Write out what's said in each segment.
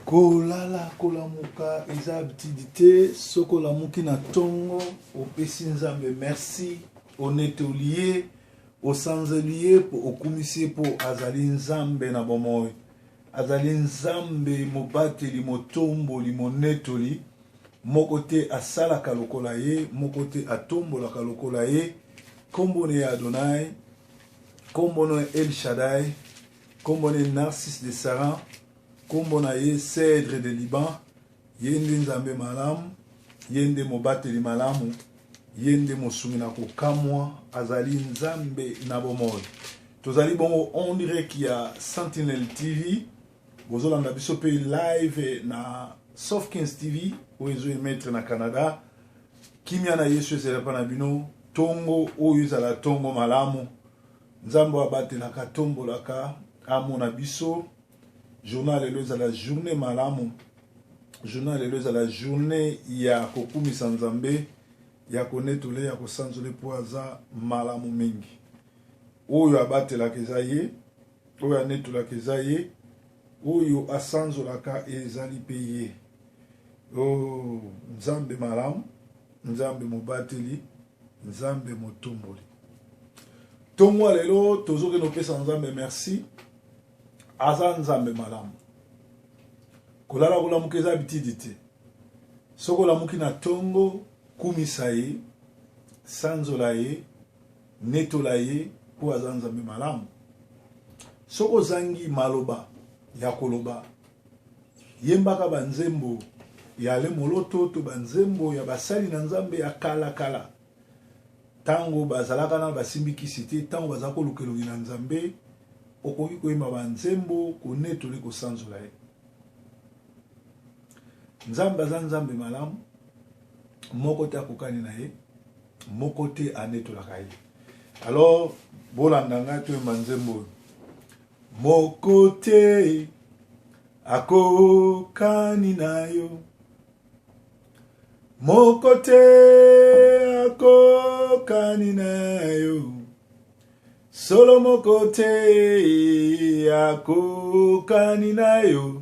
Kolala kolamuka eza habitude te, soki olamuki na tongo opesi Nzambe merci, onetoli ye, osanzeli ye po okumisi ye po azali Nzambe na bomoi, azali Nzambe mobateli, motomboli, monetoli, moko te asalaka lokola ye, moko te atombolaka lokola ye. Kombo ne ya Adonai, kombo ne El Shaddai, kombo ne Narcisse de Saran, Kombo na ye Cèdre de Liban, ye nde Nzambe malamu, ye nde mobateli malamu, ye nde mosungi na kokamwa, azali Nzambe na bomoi. Tozali bongo en direct ya Sentinel TV, bozolanda biso mpe live na Sofkins TV oyo ezo emettre na Canada. Kimia na Yesu ezala mpa na bino, tongo oyo ezala tongo malamu. Nzambe oyo abatelaka, atombolaka, amona biso. Journée ya lelo ezala journée malamu. Journée ya lelo ezala journée ya kokumisa Nzambe, ya konetola, ya kosanzola mpo aza malamu mingi. Oyo abatelaka eza ye, oyo anetolaka eza ye, oyo asanzolaka ezali mpe ye. Oh, Nzambe malamu, Nzambe mobateli, Nzambe motomboli. Tongo ya lelo tozokende kopesa Nzambe merci. Aza Nzambe malamu. Kolala kolamuka eza habitude te. Soki olamuki na tongo, kumisa ye, sanzola ye, netola ye mpo aza Nzambe malamu. Soki ozangi maloba ya koloba, yembaka banzembo ya Ale Moloto to banzembo ya basali na Nzambe ya kala kala. Tango bazalaka nano basimbi kisi te, tango bazala koluka elongi na Nzambe, okoki koyemba ba nzembo, konetole, kosanzola ye. Nzambe aza Nzambe malamu, moko te akokani na ye, moko te anetolaka ye. Alors bolanda ngai toyemba nzembo oyo. Moko te akokani na yo. Moko te akokani na yo. Solo moko te akokani na yo.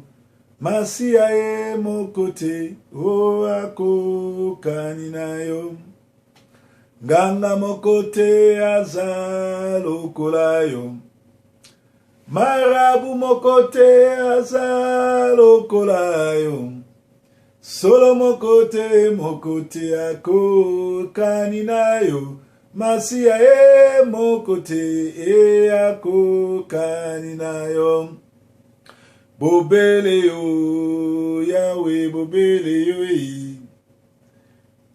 Masiya ye moko te o akokani na yo. Nganga moko te aza lokola yo. Marabu moko te aza lokola yo. Solo moko te, moko te akokani na yo. Masiya e moko te e akokani na yo. Bobele yo, Yahweh, bobele yo e.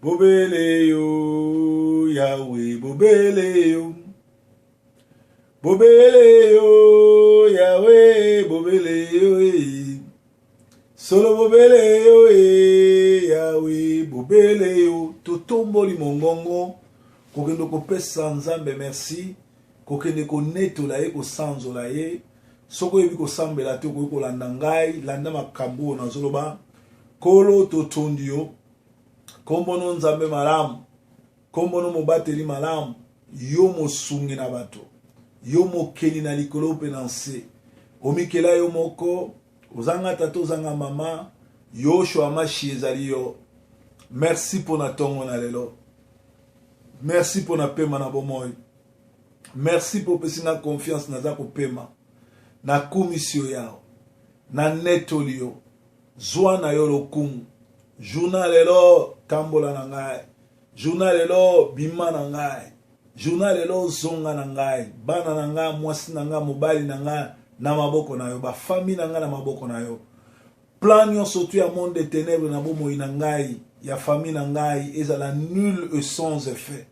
Bobele yo, Yahweh, bobele yo. Bobele yo, Yahweh, bobele yo e. Solo bobele yo e, Yahweh, bobele yo. Totomboli mongongo kokende kopesa Nzambe merci, kokende konetola ye, kosanzola ye. Soki oyebi kosambela te, okoki kolanda ngai, landa makambo oyo nazoloba. Nkolo, totondi yo, nkombo no Nzambe malamu, nkombo no mobateli malamu, yo mosungi na bato, yo mokeli na likolo mpe na nse. Omikela yo moko, ozanga tata, ozanga mama, Yoshua Mashi ezali yo. Merci mpo na ntongo na lelo, merci mpo na pema na bomoi, merci mpo opesi nga confiance, naza kopema. Nakumisi yo Yawe, nanetoli yo, zwa na yo lokumu. Journal lelo tambola na ngai, journal lelo bima na ngai, journal lelo zonga na ngai, bana na ngai, mwasi na ngai, mobali na ngai na maboko na yo, ba famille na ngai na maboko na yo. Plan nyonso tu ya monde de ténèbres na bomoi na ngai, ya famille na ngai ezala nul et sans effet.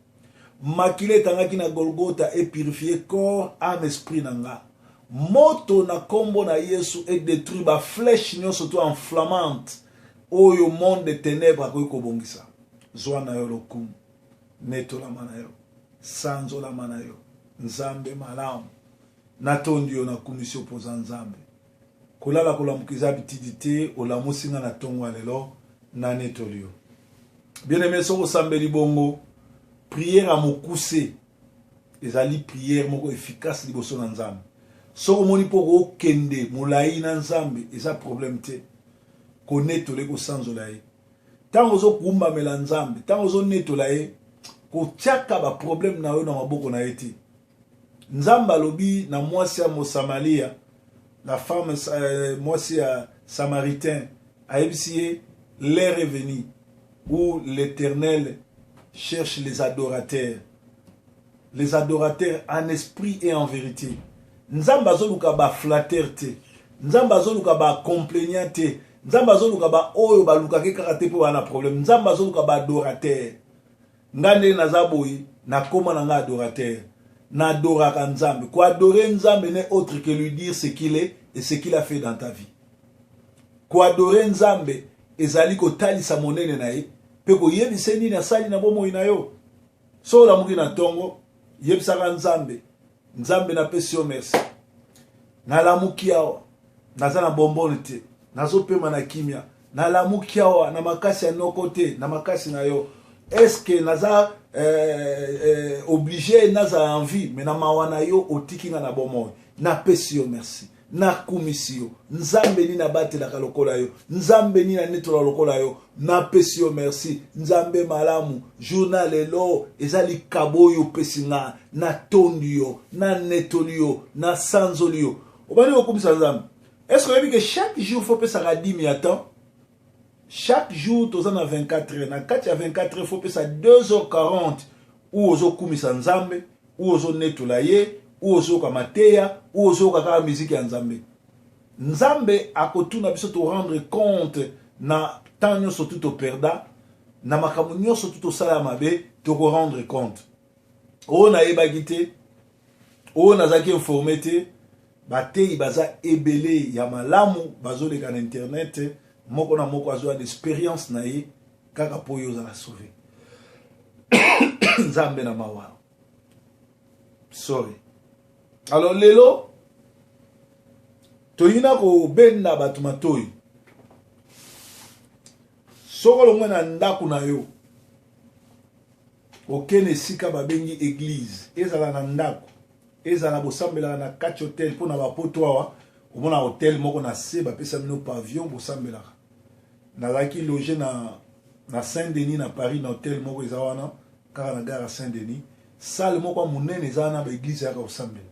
Makila etangaki na Golgotha e purifier corps, âme, esprit na nga. Moto na kombo na Yesu e détruire ba flèches nyonso to enflammante oyo monde de ténèbres akoki kobongisa. Zwa na yo lokumu, netolama na yo, sanzolama na yo, Nzambe malamu. Natondi yo, nakumisi yo mpo oza Nzambe. Kolala kolamuka eza bitidi te, olamusi nga na tongo ya lelo, nanetoli yo. Bien aimé, soki osambeli bongo, prière ya mokuse ezali prière moko efficace liboso na Nzambe. Soki omoni mpo okokende molai na Nzambe, eza problème te. Konetola ye, kosanzola ye. Ntango ozokumbamela Nzambe, ntango ozonetola ye, kotiaka baproblème na yo na maboko na ye te. Nzambe alobi na mwasi ya Mosamalia, la femme, mwasi ya Samaritain, ayebisi ye: l'heure est venue où l'Éternel cherche les adorateurs, les adorateurs en esprit et en vérité. Nzambe azoluka baflatteurs te, Nzambe azoluka bacomplaignants te, Nzambe azoluka baoyo balukaki kaka te mpo baa na problème. Nzambe azoluka baadorateur. Nga ndenge naza boye, nakóma na nga adorateur, naadoraka Nzambe. Koadorer Nzambe n'est autre que lui dire ce qu'il est et ce qu'il a fait dans ta vie. Koadorer Nzambe ezali kotalisa monene na ye mpe koyebisa nini asali na bomoi na yo. So olamuki na ntongo, yebisaka Nzambe: Nzambe, napesi yo merci, nalamuki awa, naza na bombone te, nazopema na kimia, nalamuki awa na makasi ya noko te, na makasi na yo. Est-ce naza obligé nazala en vie? Mais na mawa na yo otiki nga na bomoi, napesi yo merci, nakumisi yo. Nzambe nini abatelaka lokola yo? Nzambe nini anetola lokola yo? Napesi yo merci, Nzambe malamu. Journée lelo eza likabo oyo opesi nga, natondi yo, nanetoli yo, nasanzoli yo. Obandi kokumisa Nzambe. Est-ce oyebi ke chaque jour faut opesaka dîme ya temps? Chaque jour toza na 24 heures. Na kati ya 24 heures, faut opesa 2h40 ou ozokumisa Nzambe, ou ozonetola ye, ou ozoyoka mateya, ou ozoyoka kaka miziki ya Nzambe. Nzambe akotuna biso, torendre compte na temps nyonso tu toperda, na makambo nyonso tu tosala ya mabe, tokorendre compte. Oyo nayebaki te, oyo nazalaki informé te, bateyi baza ebele ya malamu bazoleka na internet. Moko na moko azwa na expérience na ye kaka mpo oyo ozala sauvé. Nzambe na mawa, sorry. Alors lelo tolingi na kobenda bato matoi. Soki olongwe na ndako na yo, okende esika babengi église, ezala na ndako, ezala bosambelaka na kati hotel, mpo na bapoto awa omona hotel moko na se bapesa bino pavillon, bosambelaka. Nazalaki logé na Saint Denis na Paris, na hotel moko eza wana kaka na gare ya Saint Denis, salle moko ya monene eza wana, baéglise yaka kosambela.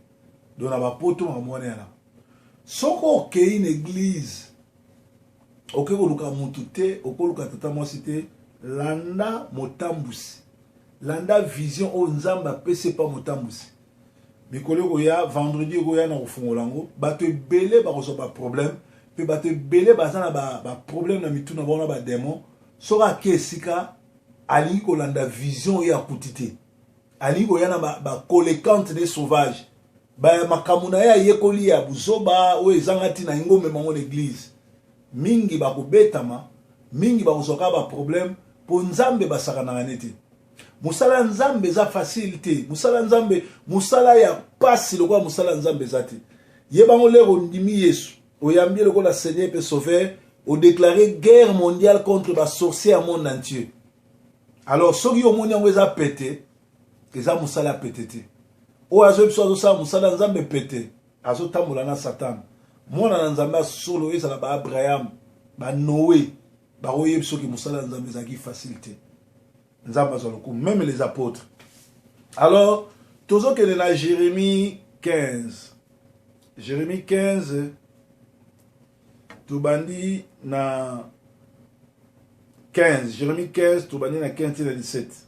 Donc na bapoto makambo wana yana. Soki okei na église, okoki koluka mutu te, okoluka tata mwasi te. Landa motambusi, landa vision oyo Nzambe apesi epa motambusi. Mikolo ekoya, vendredi ekoya na kofungola yango. Bato ebele bakozwa baproblème, mpe bato ebele baza na baproblème na mitu na bango na badémon. Soki ake esika, alingi kolanda vision oyo akuti te, alingi koya na bacollecante de sauvage, makambo na ye ayekoli ya buzoba oyo ezanga ntina, yango omema ngo na église. Mingi bakobetama, mingi bakozwaka baproblème, mpo Nzambe basakanaka ne te. Mosala ya Nzambe eza facile te. Mosala ya Nzambe, mosala ya pasi lokola mosala ya Nzambe eza te. Yebango, lero ondimi Yesu, oyambi ye lokola Seigneur mpe Sauveur, odéclare guerre mondiale contre basorcier ya monde entier. Alors soki omoni yango eza pete, eza mosala ya pete te. Oyo azoyebi biso azosala mosala ya Nzambe pete, azotambola na Satan. Mwana na Nzambe ya solo, ezala baAbraham, baNoé, bakoyebi soki mosala ya Nzambe ezalaki facile te. Nzambe azwa lokumu, même les apôtres. Alors tozokende na Jérémie 15. Jérémie 15, tobandi na 15. Jérémie 15, tobandi na 15 na 17.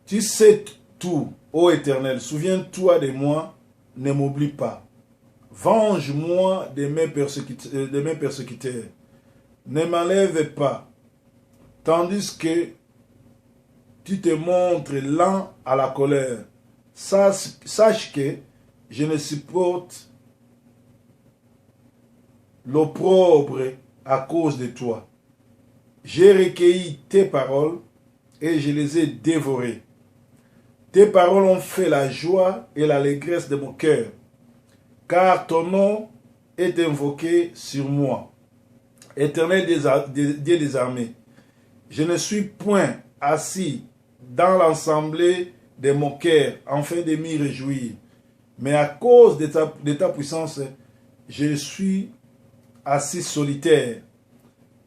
Tu sais tout, ô Éternel, souviens-toi de moi, ne m'oublie pas. Venge-moi de mes persécuteurs, ne m'enlève pas, tandis que tu te montres lent à la colère. Sache que je ne supporte l'opprobre à cause de toi. J'ai recueilli tes paroles et je les ai dévorées. Tes paroles ont fait la joie et l'allégresse de mon cœur, car ton nom est invoqué sur moi. Éternel Dieu des armées, je ne suis point assis dans l'assemblée de moqueurs afin de m'y réjouir, mais à cause de ta puissance, je suis assis solitaire.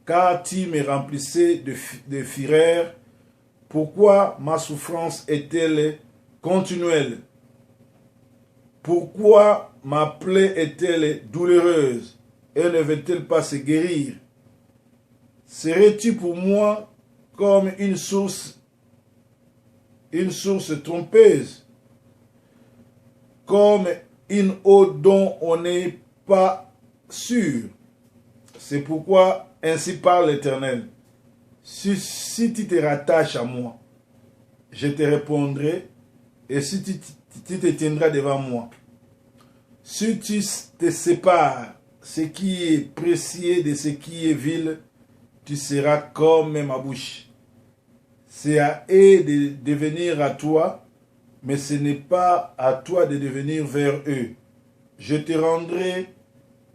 Car tu me remplissais de, de fureur. Pourquoi ma souffrance est-elle continuelle Pourquoi ma plaie est-elle douloureuse et ne veut-elle pas se guérir Serais-tu pour moi comme une source, une source trompeuse, comme une eau dont on n'est pas sûr C'est pourquoi ainsi parle l'Éternel. Si, si tu te rattaches à moi, je te répondrai, et si tu, tu te tiendras devant moi, si tu te sépares ce qui est précieux de ce qui est vil, tu seras comme ma bouche. C'est à eux de devenir à toi, mais ce n'est pas à toi de devenir vers eux. Je te rendrai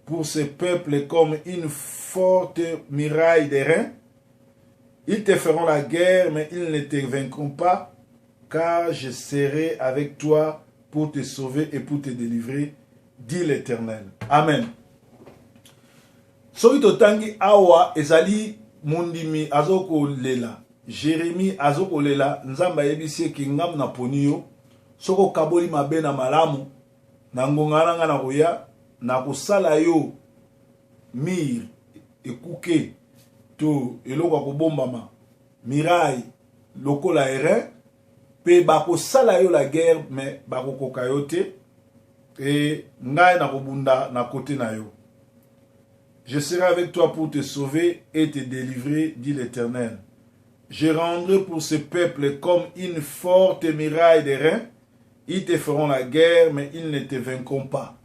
pour ce peuple comme une forte muraille d'airain. Ils te feront la guerre, mais ils ne te vaincront pas, car je serai avec toi pour te sauver et pour te délivrer, dit l'Éternel. Amen. Soki totangi awa ezali mondimi azokolela Jeremie azokolela Nzambe ayebisi ye ke ngam naponi yo soki okaboli mabe na malamu na ngonga wana ngai nakoya nakosala yo mire ekuke to eloko ya kobombama miraille lokola erin mpe bakosala yo la guerre mais bakokoka yo te e ngai nakobunda na kote na yo. Je serai avec toi pour te sauver et te délivrer, dit l'Éternel. Je rendrai pour ce peuple comme une forte muraille d'airain. Ils te feront la guerre, mais ils ne te vaincront pas.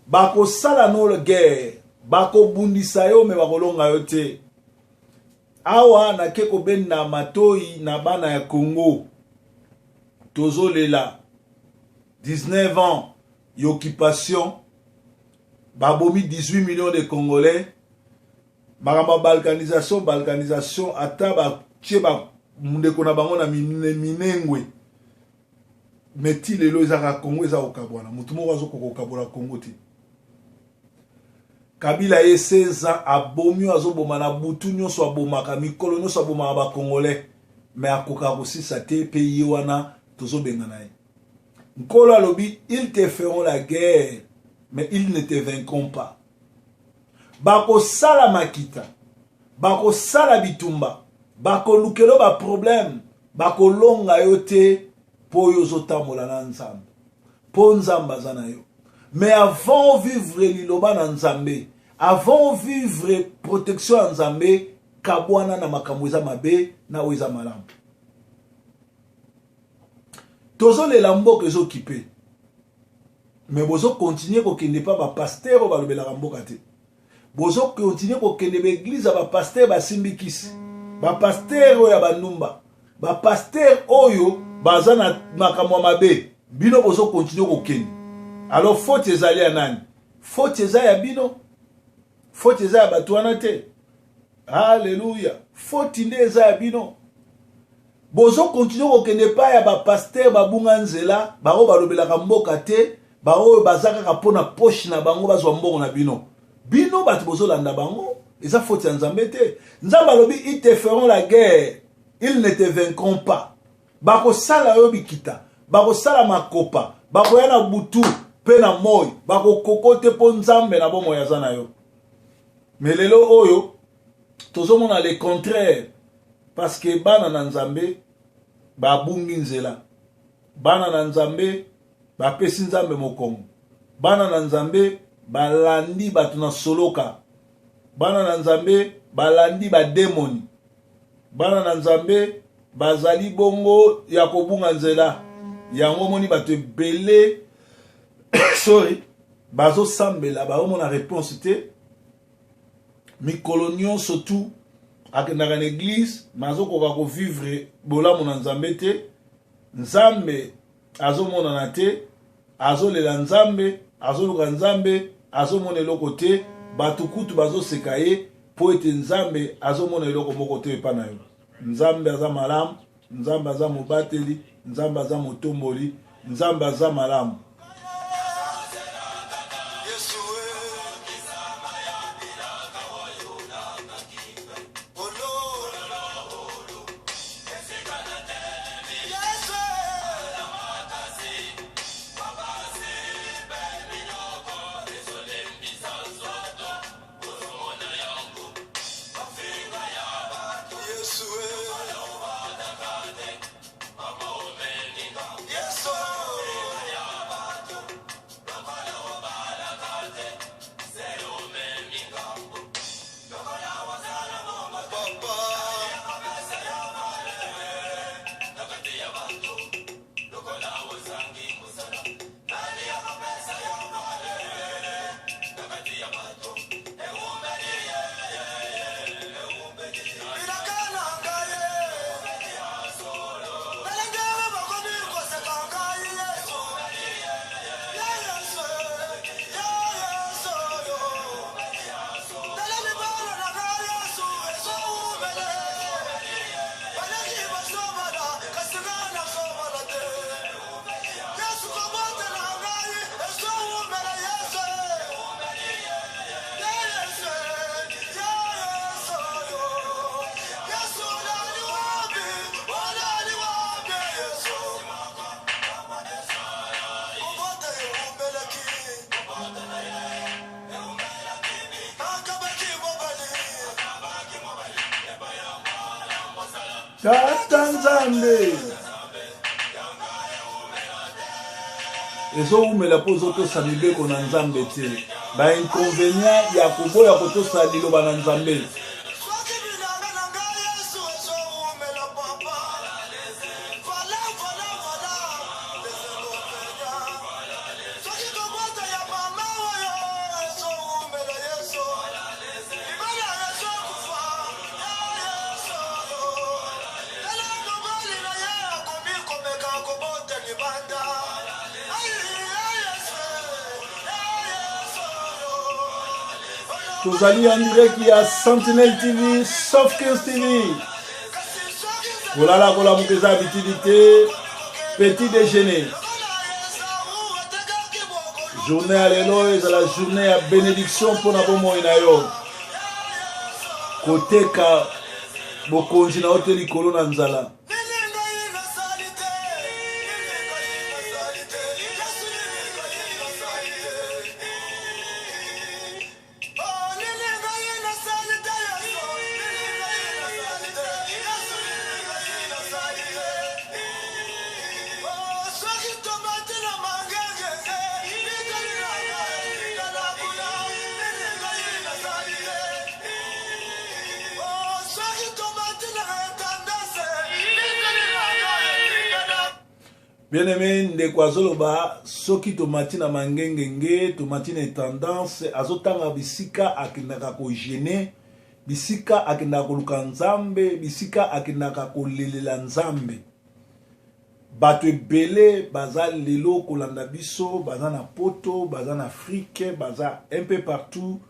Bakosala no la guerre, bakobundisa yo me bakolonga yo te. Awa nake kobenda matoi na bana ya Congo. Tozolela 19 ans y'occupation, babomi 18 millions de Congolais. Makambo ya balkanisation, balkanisation ata batie ba ndeko na bango na minengwe, mais ti lelo ezaka Congo eza kokabwana, motu moko azokoka kokabola Congo te. Kabila ye 16 ans abomi oyo azoboma na butu nyonso, abomaka mikolo nyonso, abomaka bacongolais, mais akokaka kosisa te, mpe ye wana tozobengana ye. Nkolo alobi, ils te feront la guerre mais ils ne te vaincront pas. Bakosala makita, bakosala bitumba, bakolukelo baproblème, bakolonga yo te, mpo oyo ozotambola na Nzambe, mpo Nzambe aza na yo. Mais avant vivre liloba na Nzambe, avant vivre protection ya Nzambe, kabwana na makambo eza mabe na oyo eza malamu. Tozolela mboka ezokipe, mais bozokontinue kokende mpa bapasteur oyo balobelaka mboka te, bozokontinue kokende baeglize ya bapasteur basimbi kisi, bapasteur oyo ya bandumba, bapasteur oyo baza na makambo ya mabe, bino bozokontinue kokende. Alors faute ezali ya nani? Faute eza ya bino, faute eza ya bato wana te. Alleluya, faute nde eza ya bino. Bozokontinue kokende epai ya bapasteur babunga nzela, baoyo balobelaka mboka te, baoyo baza kaka mpo na poche na bango, bazwa mbongo na bino. Bino bato bozolanda bango, eza faute ya Nzambe te. Nzambe alobi, ils te feront la guerre, ils ne te vaincront pas. Bakosala yo bikita, bakosala makopa, bakoya na butu mpe na moi, bakokoko te, mpo Nzambe na bomoi aza na yo. Mais lelo oyo tozomona le contraire, parce que bana na Nzambe babungi nzela, bana na Nzambe bapesi Nzambe mokongo, bana na Nzambe balandi bato na soloka, bana na Nzambe balandi bademoni, bana na Nzambe bazali bongo ya kobunga nzela. Yango omoni bato ebele, sorry, bazosambela, bazomona réponse te. Mikolo nyonso tu akendaka na eglise, me azokoka kovivre bolamu na Nzambe te. Nzambe azomonana te, azolela Nzambe, azoluka Nzambe, azomona eloko te. Bato kutu bazoseka ye mpo ete Nzambe azomona eloko moko te epa na yo. Nzambe aza malamu, Nzambe aza mobateli, Nzambe aza motomboli, Nzambe aza malamu. Tata Nzambe ezowumela mpo ozotosa mibeko na Nzambe te, ba inconvenient ya koboya kotosa liloba na Nzambe. Tozali en direct ya Sentinelle TV, Soft TV. Kolala kolamuka eza habitude te. Petit déjeuner. Journée ya lelo ezala journée ya bénédiction mpo na bomoi na yo. Koteka bokonzi na yo te likolo na nzala. Bien aimé ndeko azoloba soki tomati na mangengenge tomati na tendance azotanga bisika akendaka kogene bisika akendaka koluka nzambe bisika akendaka kolelela nzambe Bato ebele baza lelo kolanda biso, baza na poto, baza na Afrique, baza un peu partout,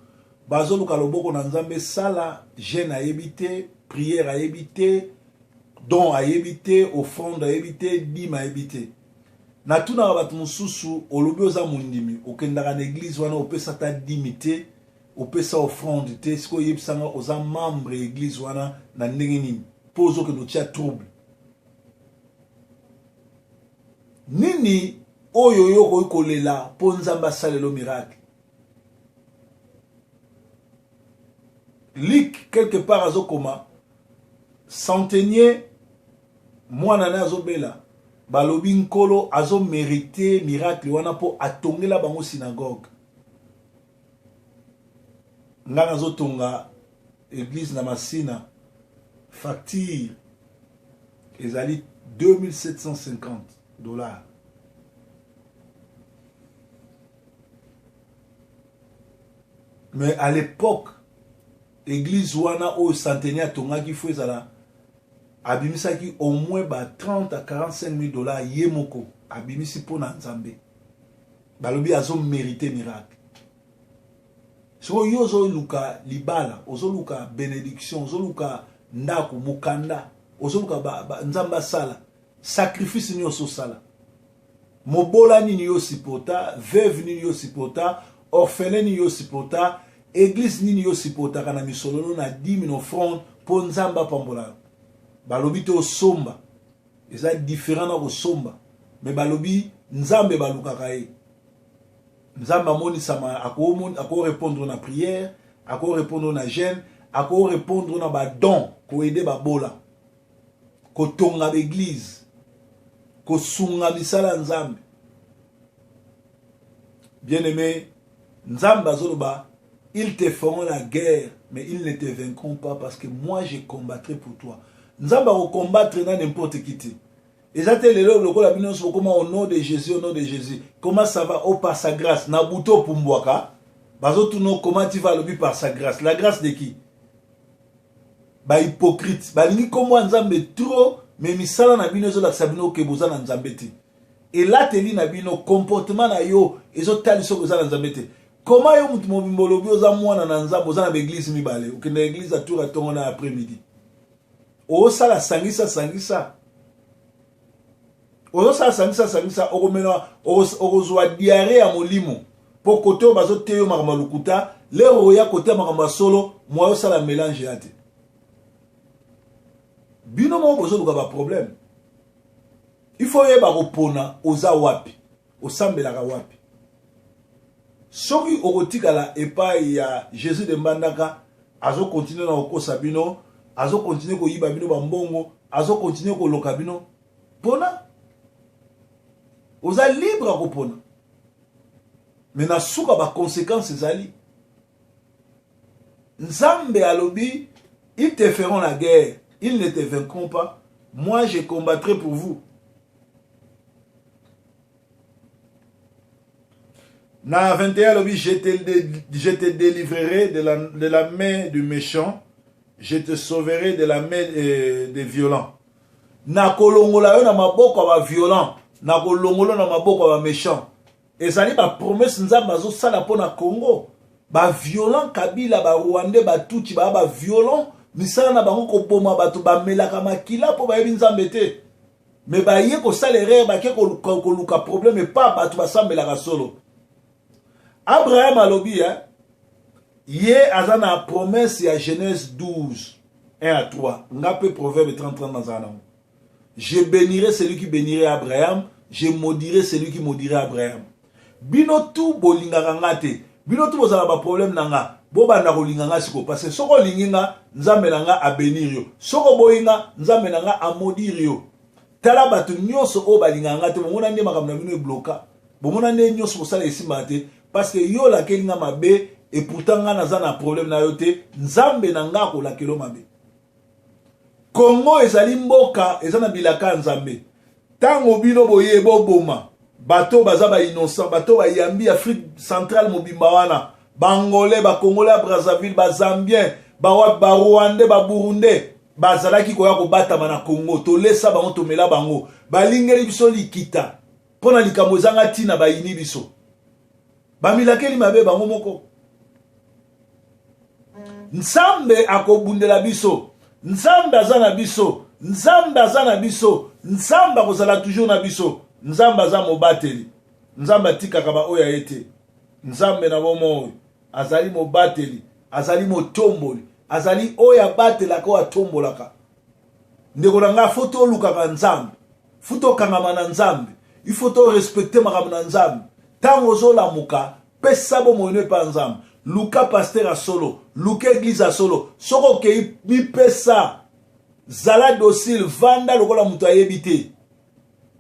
bazoluka loboko na Nzambe esala, jeune ayebi te, prière ayebi te, don ayebi te, offrande ayebi te, dime ayebi te. Natunaka bato mosusu, olobi oza mondimi, okendaka na eglise wana opesa ata dime te, opesa offrande te, sikoyo oyebisa nga oza membre ya eglise wana na ndenge nini? Mpo ozokende otia trouble. Nini oyo yo okoki kolela mpo Nzambe asalelo miracle? Luc quelque part azokoma centenier mwana naye azobela balobi nkolo azomerite miracle wana mpo atongela bango synagogue Nga nazo tonga eglise na Masina facture ezali 2750 dollars. Mais à l'époque église wana oyo centenier atongaki fo ezala abimisaki au moins ba 30 à 45 000 dollars ye moko abimisi mpo na Nzambe. Balobi azo merite miracle. Sikoyo yo ozoluka libala, ozoluka benediction, ozoluka ndako, mokanda, ozoluka ba, ba, Nzambe asala sacrifice nini ososala mobola nini yo supporta, veuve nini yo supporta, orphelin nini yo supporta, eglise nini yo supportaka na misolo no na dime na offrande mpo Nzambe apambola yo. Balobi te osomba, eza different na kosomba, mais balobi Nzambe balukaka ye. Nzambe amonisama ako répondre na prière, ako répondre na jeûne, ako répondre na ba don, ko aider babola, kotonga ba église, kosunga misala ya Nzambe. Bien-aimé, Nzambe azoloba, ils te feront la guerre, mais ils ne te vaincront pas parce que moi je combattrai pour toi. Nzambe ako combattre na n'importe qui te. Eza te lelo lokola bino nyonso bokoma au nom de Jésus, au nom de Jésus. Comment ça va? Oh, par sa grâce. Na buto pumbwaka. Bazotuna comment tu vas alobi par sa grâce. La grâce de qui? Ba hypocrite. Balingi kombo ya Nzambe trop, mais misala na bino ezolakisa bino ke boza na Nzambe te. Elateli na bino, comportement na yo ezotalisa soki oza na Nzambe te. Comment yo mutu mobimba olobi oza mwana na Nzambe, oza na ba église mibale, okenda église ya tour ya tongo na après midi. Osala sangisa sangisa. Ozosala sangisa sangisa, okomela okozwa diarrhée ya molimo. Po kote oyo bazoteya yo makambo ya lokuta, lero oya kote ya makambo ya solo, moyen osala mélange ya te. Bino moko bozoluka ba problème. Il faut oyeba kopona oza wapi, osambelaka wapi. Soki okotikala epai ya Jesus de Mbandaka, azo continuer na kokosa bino. Azo continuer koyiba bino ba mbongo, azo continuer koloka bino. Pona oza libre ya kopona. Mais na suka ba consequences ezali. Nzambe alobi ils te feront la guerre, ils ne te vaincront pas. Moi je combattrai pour vous. Na 21 alobi je te, je te délivrerai de la, de la main du méchant, je te sauverai de la main euh, des violents. Nakolongola yo na maboko ya ba violents, nakolongola na maboko ya ba méchants. Ezali ba promesse Nzambe azosala mpo na Congo. Ba violents Kabila, ba Rwandais, ba Tutsi, ba ba violents, misala na bango koboma bato, bamelaka makila mpo bayebi Nzambe te. Mais baye kosala erreur, bake koluka, koluka problème epa bato basambelaka solo. Abraham alobi eh, ye aza na promesse ya Genèse 12 1 à 3 nga mpe Proverbe 30 30 nazala nango. Je benirai celui qui benirait Abraham, je maudirai celui qui maudirait Abraham. Bino tout bolingaka nga te. Bino tout bozala ba problème na nga. Bobanda kolinga nga siko parce que soko olingi nga Nzambe na nga a benir yo. Soko oboyi nga Nzambe na nga a maudire yo. Tala bato nyonso oyo balingaka nga te bomona nde makambo na bino ebloka. Bomona nde nyonso bosala esimbaka te parce que yo olakeli nga mabe et pourtant nga naza na problème na yo te. Nzambe na nga akolakela yo mabe. Congo ezali mboka eza na bilaka ya Nzambe. Tango bino boye boboma bato baza ba innocent, bato bayambi Afrique centrale mobimba wana, ba Angolais, ba Congolais ya Brazzaville, ba Zambien, ba ba Rwandais, ba Burundais bazalaki koya kobatama na Congo, tolesa bango, tomela bango, balingeli biso likita mpo na likambo ezanga ntina, bayini biso, bamilakeli mabe bango moko. Nzambe akobundela biso. Nzambe aza na biso. Nzambe aza na biso. Nzambe akozala toujours na biso. Nzambe aza mobateli. Nzambe atikaka baoyo ya ye te. Nzambe na bomoi azali mobateli, azali motomboli, azali oyo abatelaka, oyo atombolaka. Ndeko na ngai, fo tolukaka Nzambe, fo tokangama na Nzambe, il faut to respecter makambo na Nzambe. Ntango ozolamuka, pesa bomoi no epai ya Nzambe. Luka pasteur ya solo, luka eglise ya solo. Soki okei, mipesa, zala docile, vanda lokola moto ayebi te.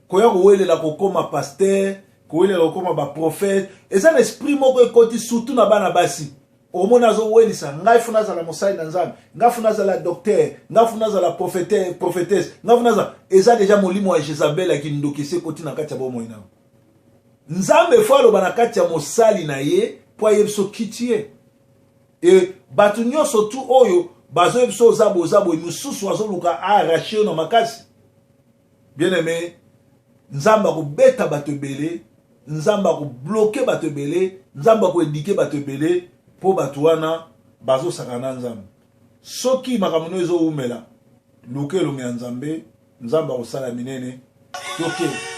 Koya kowelela kokoma pasteur, kowelela kokoma ba prophète, eza na esprit moko ekoti surtout na bana basi. Omona azowelisa ngai fo nazala mosali na Nzambe, ngai fo nazala docteur, ngai fo nazala prophète, prophétesse, ngai fo nazala. Eza deja molimo ya Jezabel ya kindoki esi ekoti na kati ya bomoi na yo. Nzambe fo aloba na kati ya mosali na ye mpo ayebi so kiti ye. E bato nyonso tu oyo bazoyebi so oza boye oza boye, mosusu azoluka arrache yo na makasi. Bien aimé, Nzambe akobeta bato ebele, Nzambe akobloke bato ebele, Nzambe akoedike bato ebele mpo bato wana bazosaka na Nzambe. Soki makambo no ezowumela, luka elongi ya Nzambe, Nzambe akosala minene. Toke.